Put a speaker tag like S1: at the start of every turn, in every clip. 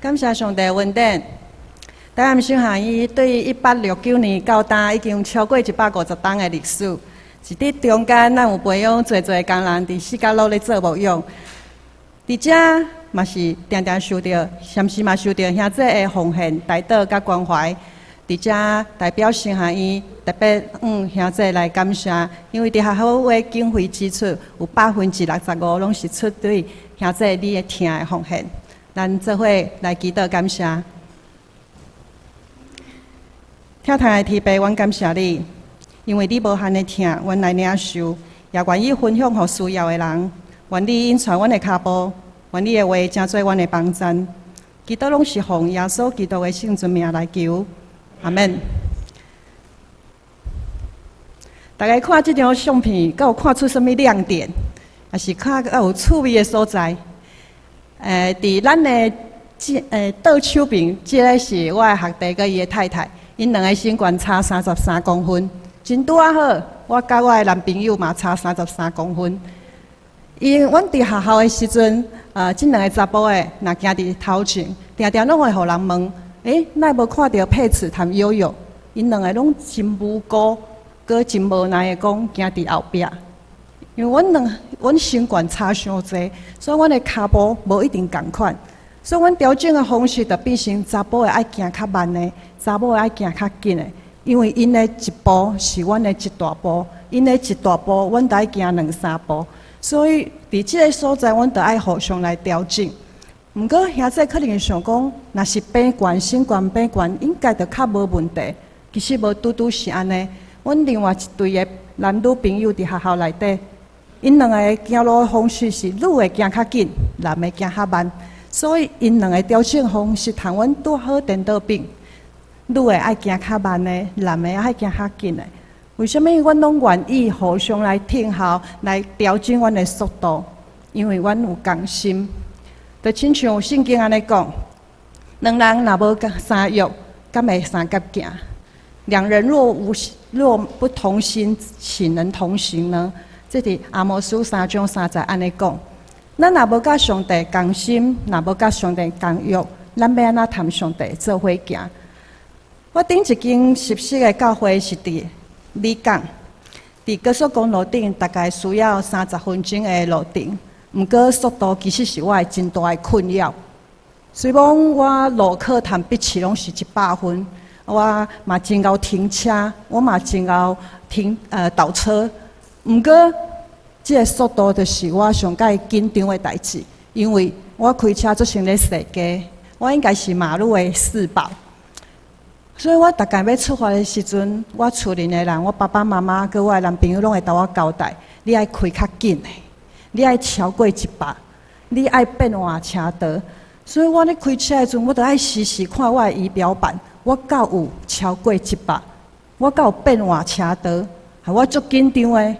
S1: 感謝上帝恩典。台南神學院對1869年到今已經超過150冬的歷史。是佇中間，咱有培養濟濟工人佇四角落咧做牧養。佇遮嘛是定定受著，甚至嘛受著兄姊的奉獻、代禱佮關懷。佇遮代表神學院特別向兄姊來感謝，因為佇學校的經費支出有65%攏是出對兄姊你的疼的奉獻。咱做伙來祈禱感謝。疼痛的天父，阮感謝你，因為你無限的疼，阮來領受，也願意分享予需要的人。願你引帶阮的跤步，願你的話成做阮的幫贊。祈禱攏是奉耶穌基督的聖尊名來求，阿們。大家看這張相片，敢有看出啥物亮點？抑是較有趣味的所在？佇咱的這倒手邊，這个是我的學弟佮伊的太太，𪜶兩个身懸差33公分，真拄仔好。我佮我的男朋友嘛差三十三公分。因阮佇學校的時陣，這兩个查埔的若行佇頭前，定定攏會予人問：欸，哪會無看著佩慈和悠悠？𪜶兩个攏真無辜，閣真無奈的講，行佇後壁。因為阮兩阮身懸差傷濟，所以阮的跤步無一定仝款，所以阮調整的方式就變成查埔的愛行較慢的，查某的愛行較緊的。因為𪜶的一步是阮的一大步，𪜶的一大步，阮著愛行兩三步。所以佇這个所在，阮著愛互相來調整。毋過兄姊可能會想講，若是比懸身懸比懸，應該就較無問題。其實無拄拄是按呢。阮另外一對的男女朋友佇學校內底，𪜶兩个行路的方式是女的行較緊，男的行較慢，所以𪜶兩个調整方式同阮拄好顛倒反。女的愛行較慢的，男的愛行較緊的。為啥物阮攏願意互相來聽候，來調整阮的速度？因為阮有仝心。就親像聖經按呢講，兩人若無相約，敢會相佮行？兩人若不同心，豈能同行呢？這佇阿摩司3章3節按呢講。咱若無佮上帝仝心，若無佮上帝仝約，咱欲按怎迵上帝做伙行？我頂一間熟悉的教會是佇里港，佇高速公路頂，大概需要30分鐘的路程。毋過速度其實是我的真大的困擾。雖講我路考迵筆試攏是100分，我嘛真𠢕停車，我嘛真𠢕倒車。毋過，這个速度就是我上蓋緊張的代誌，因為我開車足像咧踅街，我應該是馬路的四寶。所以我逐擺欲出發的時陣，我厝裡的人，我爸爸媽媽佮我的男朋友攏會共我交代：你愛開較緊的，你愛超過100，你愛變換車道。所以我咧開車的時陣，我著愛時時看我的儀表板，我敢有超過一百，我敢有變換車道，予我足緊張的。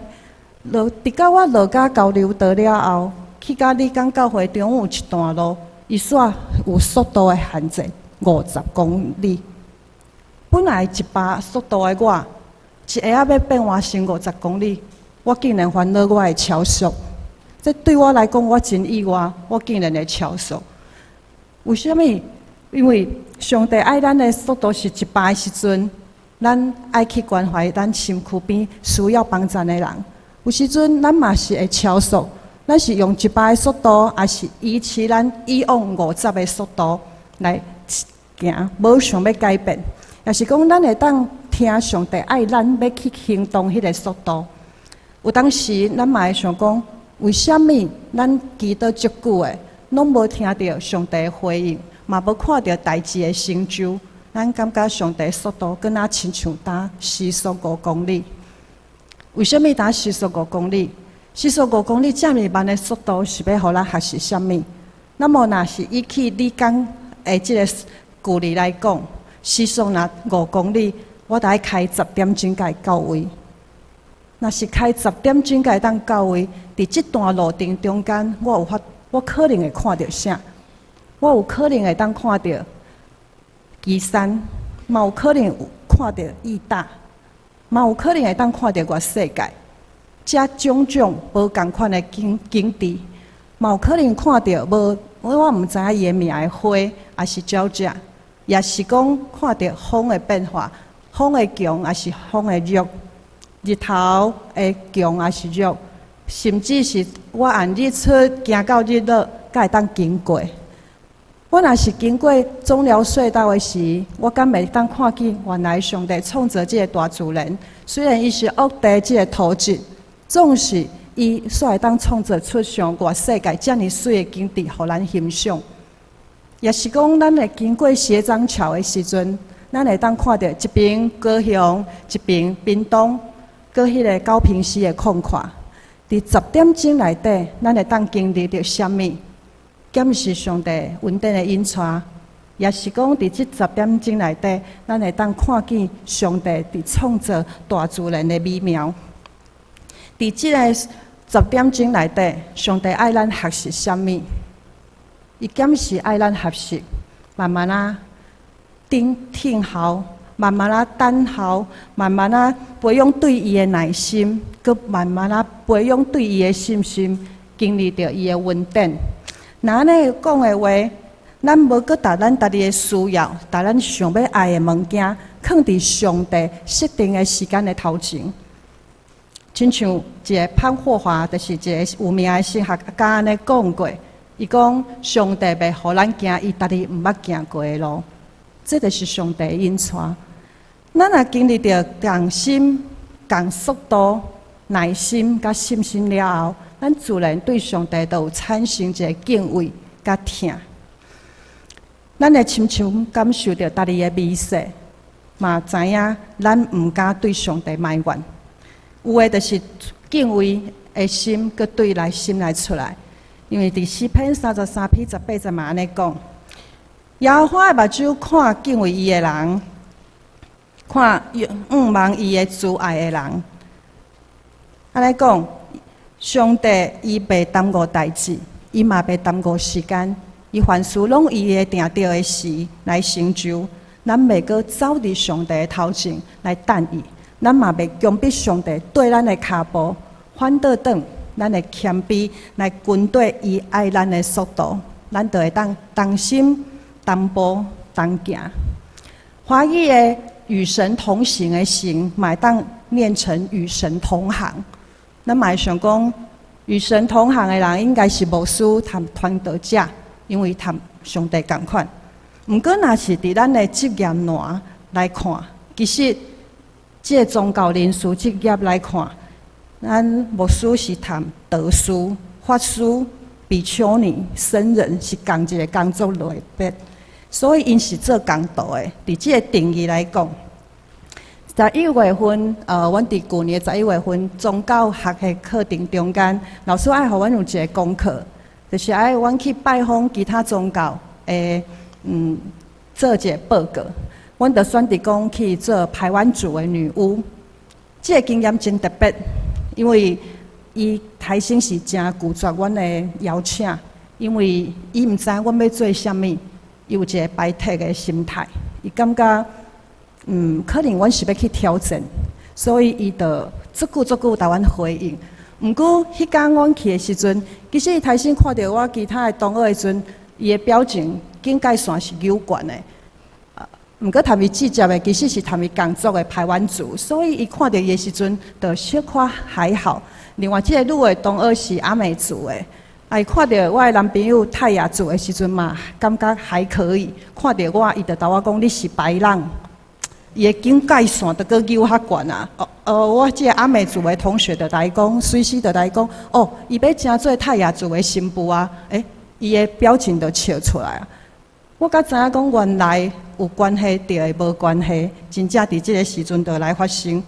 S1: 落，直到我落甲交流道了後，去到里港教會中有一段路，伊煞有速度的限制，50公里。本來100速度的我，一下仔欲變換成50公里，我竟然煩惱我會超速。這對我來講，我真意外，我竟然會超速。為啥物？因為上帝愛咱的速度是一百的時陣，咱愛去關懷咱身軀邊需要幫贊的人。有時陣咱嘛是會超速，咱是用一百的速度，抑是維持咱以往五十的速度來行，無想欲改變。抑是講咱會當聽上帝愛咱欲去行動彼个速度。有當時咱嘛會想講，為啥物咱祈禱足久的，攏無聽著上帝的回應，嘛無看著代誌的成就，咱感覺上帝速度敢若親像焦時速五公里。為啥物焦時速五公里？時速五公里遮爾慢的速度是欲予咱學習啥物？那麼若是以去里港的這个距離來講，時速若五公里，我著愛開10點鐘才會到位。若是開十點鐘才會當到位，佇這段路程中間，我可能會看著啥？我有可能會當看著旗山，嘛有可能有看著義大，嘛有可能會當看著外世界，遮種種無仝款的景致，嘛有可能看著無我毋知影伊的名的花，抑是鳥隻，抑是講看著風的變化，風的強抑是風的弱，日頭的強抑是弱，甚至是我按日出行到日落，才會當經過。我若是經過中寮隧道的時，我敢會當看見原來上帝創造這个大自然，雖然伊是惡地這个土質，總是伊煞會當創造出上偌世界遮爾媠的景致，予咱欣賞。抑是講，咱會經過斜張橋的時陣，咱會當看著一邊高雄，一邊屏東，閣彼个高屏溪的曠闊。佇10點鐘內底，咱會當經歷著啥物？敢是上帝恩典的引帶，抑是講佇這十點鐘內底，咱會當看見上帝佇創造大自然的美妙。佇這个十點鐘內底，上帝愛咱學習啥物？伊敢是愛咱學習，慢慢仔等聽候，慢慢仔等候，慢慢仔培養對伊的耐心，閣慢慢仔培養對伊的信心，經歷著伊的恩典。若按呢講的話，咱無閣共咱家己的需要，共咱想欲愛的物件，囥佇上帝設定的時間的頭前。親像一个潘霍華，就是一个有名的神學家按呢講過，伊講上帝袂予咱行伊家己毋捌行過的路，這就是上帝的引帶。咱若經歷著仝心、仝速度、耐心佮信心了後，咱自然對上帝就有產生一个敬畏佮疼。咱會深深感受著家己的微細，嘛知影咱毋敢對上帝埋怨。有的就是敬畏的心，閣對內心內出來。因為佇詩篇33篇18節嘛按呢講：耶和華的目睭看敬畏伊的人，看仰望伊的慈愛的人。按呢講，上帝伊袂耽誤代誌，伊嘛袂耽誤時間，伊凡事攏伊會定著的時來成就。咱袂閣走佇上帝的頭前來等伊，咱嘛袂強迫上帝綴咱的跤步，反倒轉咱會謙卑來跟綴伊愛咱的速度，咱就會當同心同步同行。華語的與神同行的行，嘛會當念成與神同行。咱嘛會想講，與神同行的人應該是牧師同傳道者，因為同上帝仝款。毋過，若是佇咱的職業欄來看，其實這个宗教人士職業來看，咱牧師是同道士、法師、比丘尼、僧人是仝一个工作類別，所以𪜶是做仝道的。佇這个定義來講，十一月份，阮佇舊年十一月份宗教學的課程中間，老師愛予阮有一个功課，就是愛阮去拜訪其他宗教的，做一个報告。阮就選擇講去做排灣族的女巫，這个經驗真特別，因為伊開始是誠拒絕阮的邀請，因為伊毋知阮欲做啥物，伊有一个排斥的心態，伊感覺，可能阮是欲去挑戰，所以伊就足久足久共阮回應。毋過，彼工阮去的時陣，其實伊頭先看著我其他的同學的時陣，伊的表情警戒線是懸懸的。毋過，佇伊直接的其實是佇伊仝族的排灣族，所以伊看著伊的時陣，就小可還好。另外，這个女的同學是阿美族的，啊，伊看著我的男朋友泰雅族的時陣嘛，感覺還可以。看著我，伊就共我講：你是白人。伊的警戒線就閣懸較懸啊！哦哦，我這个阿美族的同學就來講，隨時就來講，哦，伊欲成做泰雅族的新婦啊！欸，伊的表情就笑出來啊！我才知影講，原來有關係就會無關係，真正佇這个時陣就來發生。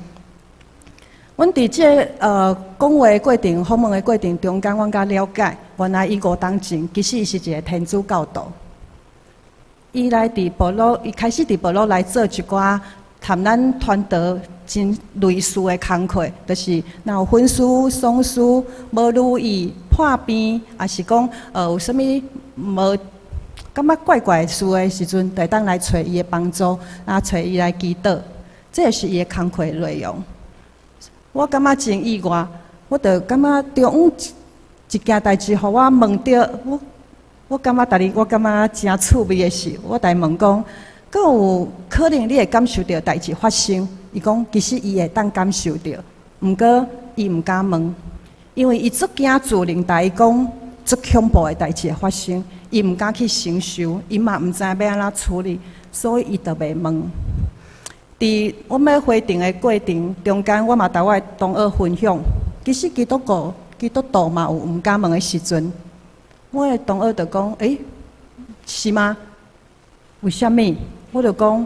S1: 阮佇這个講話的過程、訪問的過程中間，阮才了解，原來伊五冬前其實伊是一个天主教徒。伊來佇部落，伊開始佇部落來做一寡和咱傳道真類似的工課，就是若有婚事、喪事、無如意、破病，抑是講有啥物無感覺怪怪的事的時陣，就會當來揣伊的幫助，啊，揣伊來祈禱，這是伊的工課內容。我感覺真意外，我就感覺中午一件代誌，予我問著我。我感覺逐日，我感覺誠趣味的是，我共伊問講，閣有可能你會感受著代誌發生？伊講其實伊會當感受著，毋過伊毋敢問，因為伊足驚主靈共伊講足恐怖的代誌會發生，伊毋敢去承受，伊嘛毋知欲按怎處理，所以伊就袂問。佇阮欲回程的過程中間，我嘛共我的同學分享，其實基督徒嘛有毋敢問的時陣。我的同學就講：欸，是嗎？為啥物？我就講，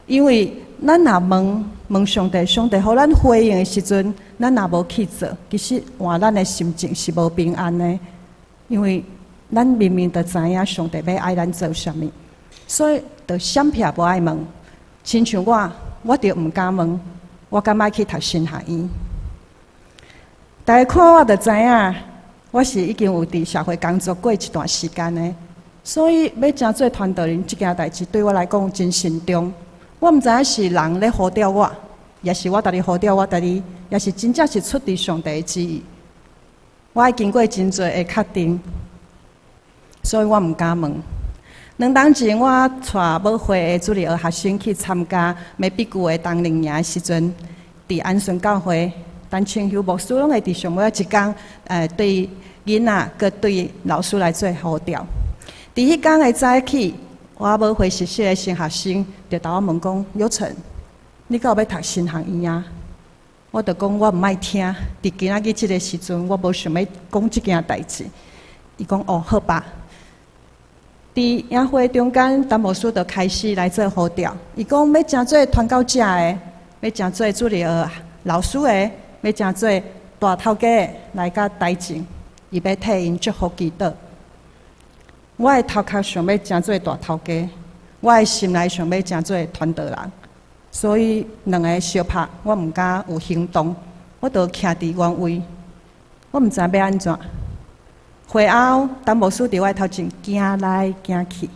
S1: 因為咱若問問上帝，上帝予咱回應的時陣，咱若無去做，其實換咱的心情是無平安的，因為咱明明就知影上帝欲愛咱做啥物，所以就閃避無愛問。親像我，我就毋敢問，我敢愛去讀神學院。大家看我就知影，我是已經有佇社會工作過一段時間的，所以欲成做傳道人這件代誌對我來講真慎重。我毋知影是人咧呼召我，抑是我家己呼召我家己，抑是真正是出佇上帝的旨意。我愛經過真濟的確定，所以我毋敢問。兩冬前，我帶母會的主日學學生去參加美比谷的冬令營的時陣，佇安順教會，陳清秀牧師攏會佇上尾仔一工，對囡仔，閣對老師來做呼召。佇彼工的早起，我母會實習的新學生就共我問講：有成，你敢有欲讀神學院啊？我就講我毋愛聽，佇今仔日這个時陣，我無想欲講這件代誌。伊講哦，好吧。佇營會中間，陳牧師就開始來做呼召。伊講欲成做傳教者的，欲成做主日學老師的，欲成做大頭家的，來佮台前，伊欲替𪜶祝福祈禱。我的頭殼想欲成做大頭家，我的心內想欲成做傳道人，所以兩个相拍，我毋敢有行動，我就徛佇原位，我毋知欲按怎。會後，陳牧師佇我頭前行來行去，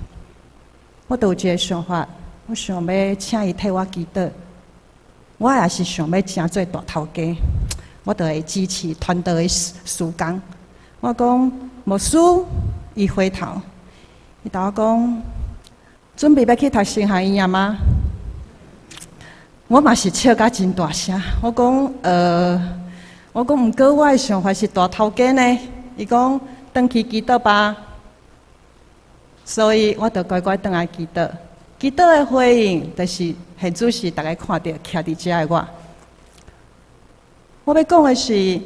S1: 我就有一个想法，我想欲請伊替我祈禱。我也是想欲成做大頭家，我就會支持傳道的事工。我講牧師，伊回頭，伊共我講，準備欲去讀神學院嗎？我嘛是笑甲真大聲。我講，毋過我的想法是大頭家呢。伊講，轉去祈禱吧。所以我就乖乖轉來祈禱。祈禱的回應，就是現主時逐家看著徛佇遮的我。我欲講的是，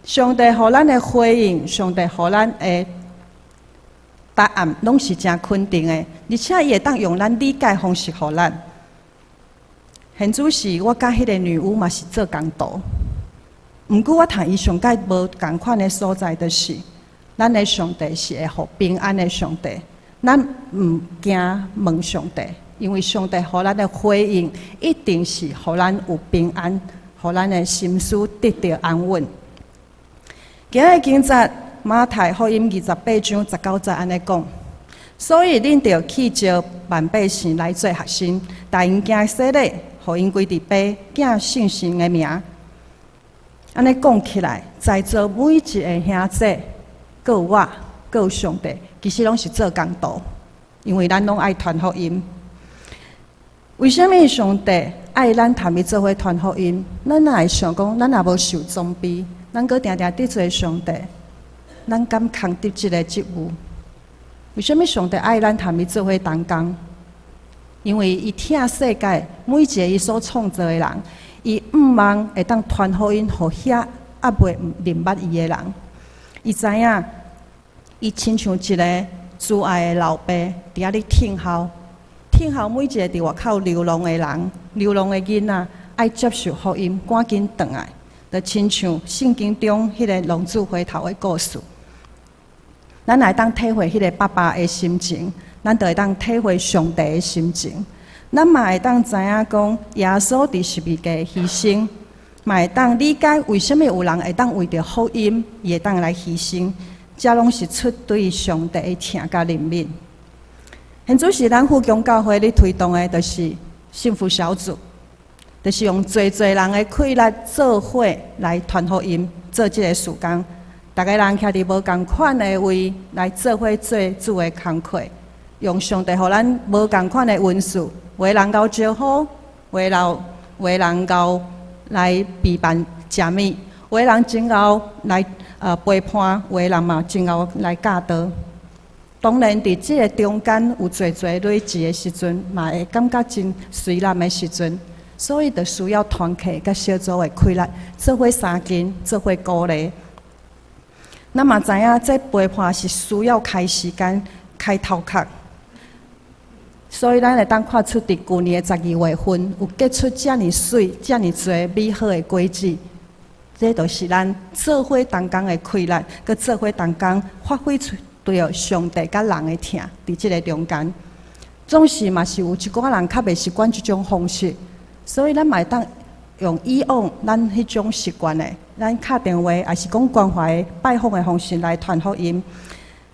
S1: 上帝予咱的回應，上帝予咱的答案，攏是誠肯定的，而且伊會當用咱理解方式予咱。現主時，我佮彼个女巫嘛是做工途。毋過我同伊上蓋無仝款的所在，就是咱的上帝是會予平安的上帝。咱毋驚問上帝，因為上帝予咱的回應，一定是予咱有平安，予咱的心思得著安穩。今日經節馬太福音28章19節按呢講，所以恁著去召萬百姓來做學生，帶𪜶行洗禮，予𪜶歸佇父、囝、聖神的名。按呢講起來，在座每一個兄弟，閣有我，閣有上帝，其實攏是做工途，因為咱攏愛傳福音。為啥物上帝愛咱通伊做伙傳福音？咱若會想講，咱也無受裝備，咱閣定定得罪上帝，咱敢扛得這个職務？為啥物上帝愛咱通伊做伙同工？因為伊疼世界每一個伊所創造的人，伊向望會當傳福音予遐猶未認捌伊的人。伊知影，伊親像一个慈愛的老爸，佇遐咧聽候，聽候每一个佇外口流浪的人、流浪的囡仔，愛接受福音，趕緊轉來，就親像聖經中彼个浪子回頭的故事。咱會當體會彼个爸爸的心情，咱就會當體會上帝的心情。咱嘛會當知影講，耶穌佇十字架犧牲，嘛會當理解為啥物有人會當為著福音，伊會當來犧牲。這攏是出對上帝的疼佮憐憫。現主時咱富強教會咧推動的，就是幸福小組，就是用濟濟人的氣力做伙來傳福音，做這个事工。逐个人徛佇無仝款的位來做伙做主的工課，用上帝予咱無仝款的恩賜，有的人𠢕招呼，有的人𠢕來備辦食物，有的人真𠢕來陪伴，有的人嘛真𠢕來教導。當然，佇這个中間有濟濟累積的時陣，嘛會感覺真隨難的時陣，所以就需要團契佮小組的氣力，做伙相近，做伙鼓勵。咱嘛知影，這陪伴是需要開時間、開頭殼，所以咱會當看出佇舊年的12月份，有結出遮爾媠、遮爾濟美好的果子。這就是咱做伙同工的氣力，佮做伙同工發揮出對上帝佮人的疼，佇這个中間，總是嘛是有一寡人較袂習慣這種方式，所以咱嘛會當用以往咱彼種習慣的，咱敲電話，抑是講關懷拜訪的方式來傳福音。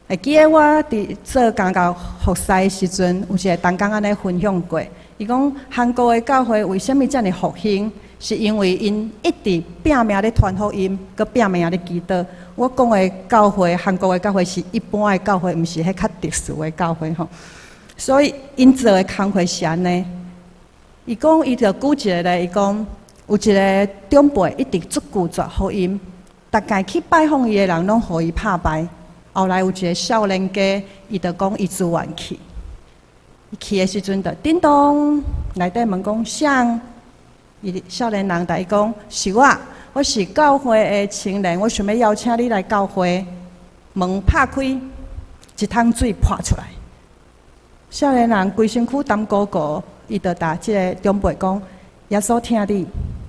S1: 會記得我佇做家教服侍的時陣，有一个同工按呢分享過，伊講韓國的教會為啥物遮爾復興？是因為𪜶一直拚命咧傳福音，閣拚命咧祈禱。我講的教會，韓國的教會是一般的教會，毋是彼較特殊的教會吼。所以𪜶做的工課是按呢。伊講，伊就舉一个例，伊講有一个長輩一直足拒絕福音，逐擺去拜訪伊的人攏予伊拍敗。後來有一个少年家，伊就講伊自願去。伊去的時陣就叮咚，內底問講誰？伊少年人共伊講是我，我是教會的青年，我想欲邀請你來教會。門拍開，一桶水潑出來。少年人規身軀澹糊糊，伊就共這个長輩講：耶穌疼你，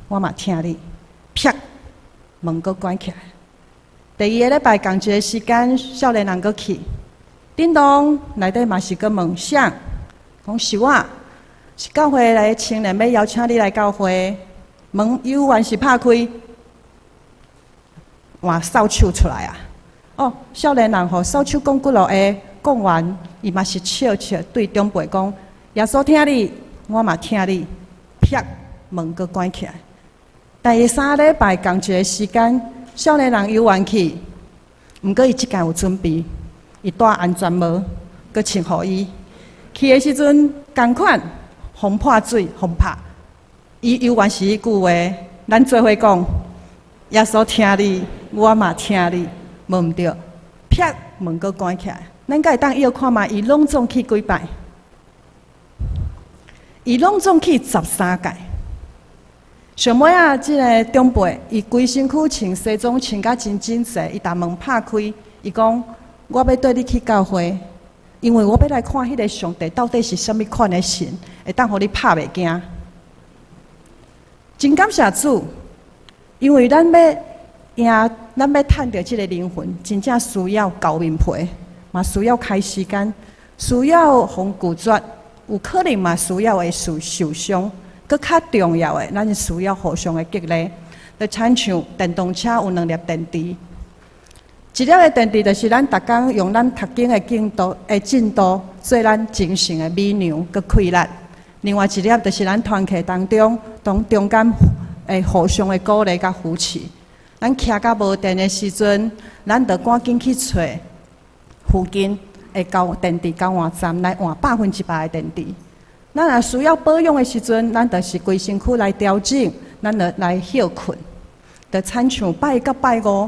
S1: 我嘛疼你。啪，門閣關起來。第二个禮拜仝一个時間，少年人閣去，叮咚，內底嘛是閣問誰？講是我，是教會來的青年，欲邀請你來教會。門猶原是拍開，換掃帚出來啊！哦，少年人予掃帚講幾落話，講完，伊嘛是笑笑對長輩講：耶穌疼你，我嘛疼你。啪，門閣關起來。第三禮拜仝一个時間，少年人猶原去，毋過伊這擺有準備，伊戴安全帽，閣穿雨衣。去的時陣，仝款，予潑水，予拍。伊猶原是彼句話，咱做伙講：耶穌疼你，我嘛疼你，無毋對。啪，門閣關起來。咱敢會當臆看覓？伊攏總去幾擺？伊攏總去13擺。上尾仔，這个長輩，伊規身軀穿西裝，穿甲真整齊，伊共門拍開，伊講：我欲綴你去教會，因為我欲來看彼个上帝到底是啥物款的神，會當予你拍袂驚。真感謝主，因為咱欲贏，咱欲趁著這个靈魂，真正需要厚面皮，嘛需要開時間，需要予拒絕，有可能嘛需要會受受傷。閣較重要的，咱是需要互相的激勵。就親像電動車有兩粒電池，一粒的電池就是咱逐工用咱讀經的進度做咱精神的米糧閣氣力。另外一粒就是咱團契當中，當中間會互相的鼓勵佮扶持。咱騎甲無電的時陣，咱就趕緊去揣附近的電池交換站來換100%的電池。咱若需要保養的時陣，咱就是規身軀來調整，咱就來歇睏。就親像拜一佮拜五，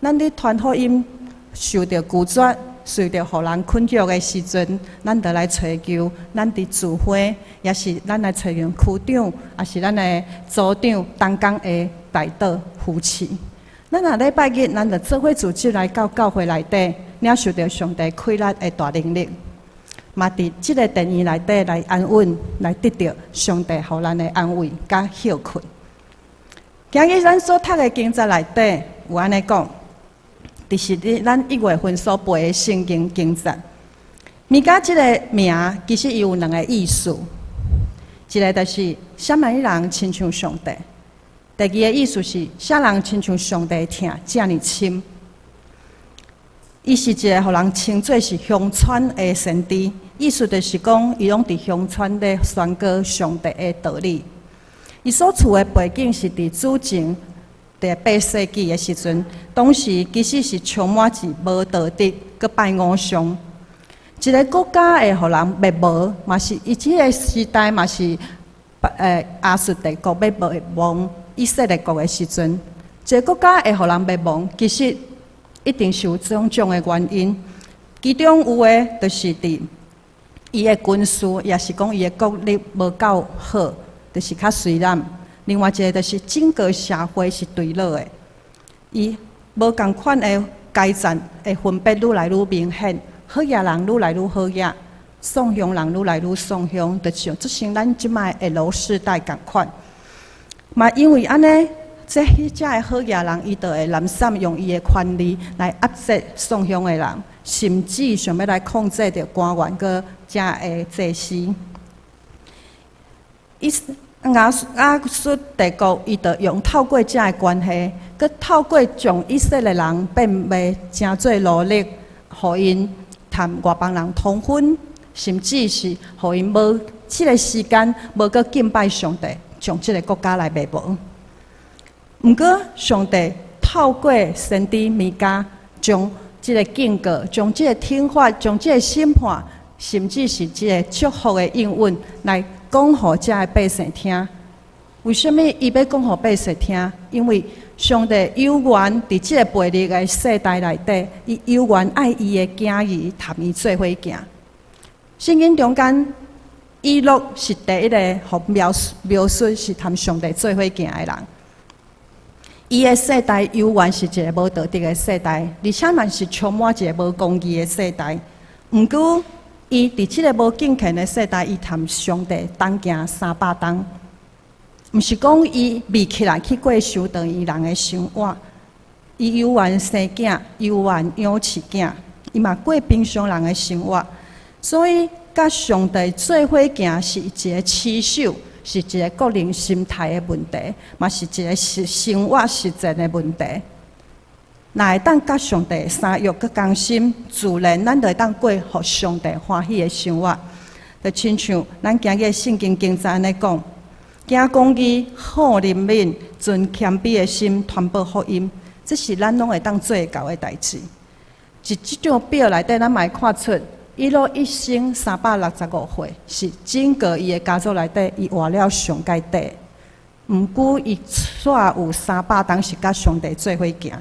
S1: 咱咧傳福音受著拒絕、受著予人困擾的時陣，咱就來揣求咱佇聚會，抑是咱來揣求區長，抑是咱的組長同工的代禱扶持。咱若禮拜日，咱就做伙組織來到教會內底，領受著上帝氣力的大能力。嘛，佇這个電院內底來安穩，來得著上帝予咱的安慰佮歇睏。今日咱所讀的經節內底有按呢講，就是佇咱1月份所背的聖經經節。彌迦這个名其實伊有兩个意思，一个就是啥物人親像上帝，第二个意思是啥人親像上帝疼遮爾深。伊是一个予人稱做是鄉村的先知，意思就是講，伊攏佇鄉村咧宣告上帝的道理。伊所處的背景是佇主前佇8世紀的時陣，當時其實是充滿著無道德，閣拜偶像。一个國家會予人滅亡，嘛是伊這个時代嘛是亞述帝國欲滅亡以色列國的時陣，一个國家會予人滅亡，其實一定是有種種的原因。其中有的就是佇伊的軍事，抑是講伊的國力無夠好，就是較隨濫。另外一个就是整個社會是墜落的，伊無仝款的階層的分別愈來愈明顯，好額人愈來愈好額，喪鄉人愈來愈喪鄉，就像做成咱這擺 L 世代仝款。嘛因為按呢，這彼遮的好額人，伊就會濫散用伊的權力來壓制喪鄉的人，甚至想欲來控制著官員閣遮的祭司。伊亞述帝國，伊就用透過遮的關係，閣透過將以色列人變賣成做奴隸，予𪜶和外邦人通婚，甚至是予𪜶無這个時間無閣敬拜上帝，將這个國家來滅亡。毋過上帝透過先知彌迦，將這个警告、將這个懲罰、將這个審判，甚至是這个祝福的應允來講予遮的百姓聽。為啥物伊欲講予百姓聽？因為上帝猶原佇這个悖逆的世代內底，伊猶原愛伊的囝兒和伊做伙行。聖經中間，以諾是第一個予描述是和上帝做伙行的人。伊的世代猶原是一个無道德的世代，而且嘛是充滿一个無公義的世代。毋過，伊佇這个無敬虔的世代，伊和上帝同行300冬。毋是講伊未起來去過相當伊人的生活，伊猶原生囝，猶原養飼囝，伊嘛過平常人的生活。所以，佮上帝做伙行是一个持守，是一个個人心態的問題，嘛是一个實生活實踐的問題。若會當佮上帝相約閣同心，自然咱就會當過予上帝歡喜的生活。就親像咱今日聖經經節按呢講：行公義、好憐憫、存謙卑的心，傳報福音，這是咱攏會當做到的代誌。佇這張表內底，咱嘛會看出，以諾一生365歲，是整個伊的家族內底，伊活了上蓋短。毋過伊煞有300冬是佮上帝做伙行。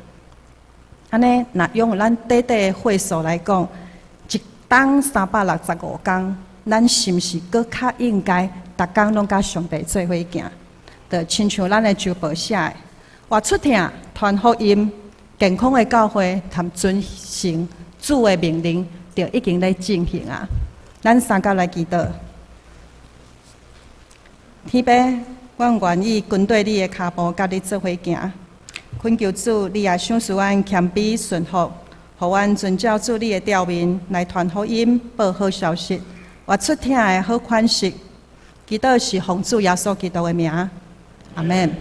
S1: 按呢，若用咱短短的歲數來講，一冬365工，咱是毋是閣較應該逐工攏佮上帝做伙行？就親像咱的周報寫的，活出疼，傳福音，健康的教會，和遵行主的命令，就已經咧進行啊！咱三甲來祈禱，天父，阮願意跟綴你的跤步，佮你做伙行。懇求主，你也賞賜阮謙卑順服，予阮遵照主你的召命來傳福音、報好消息，活出疼的好款式。祈禱是奉主耶穌基督的名，阿們。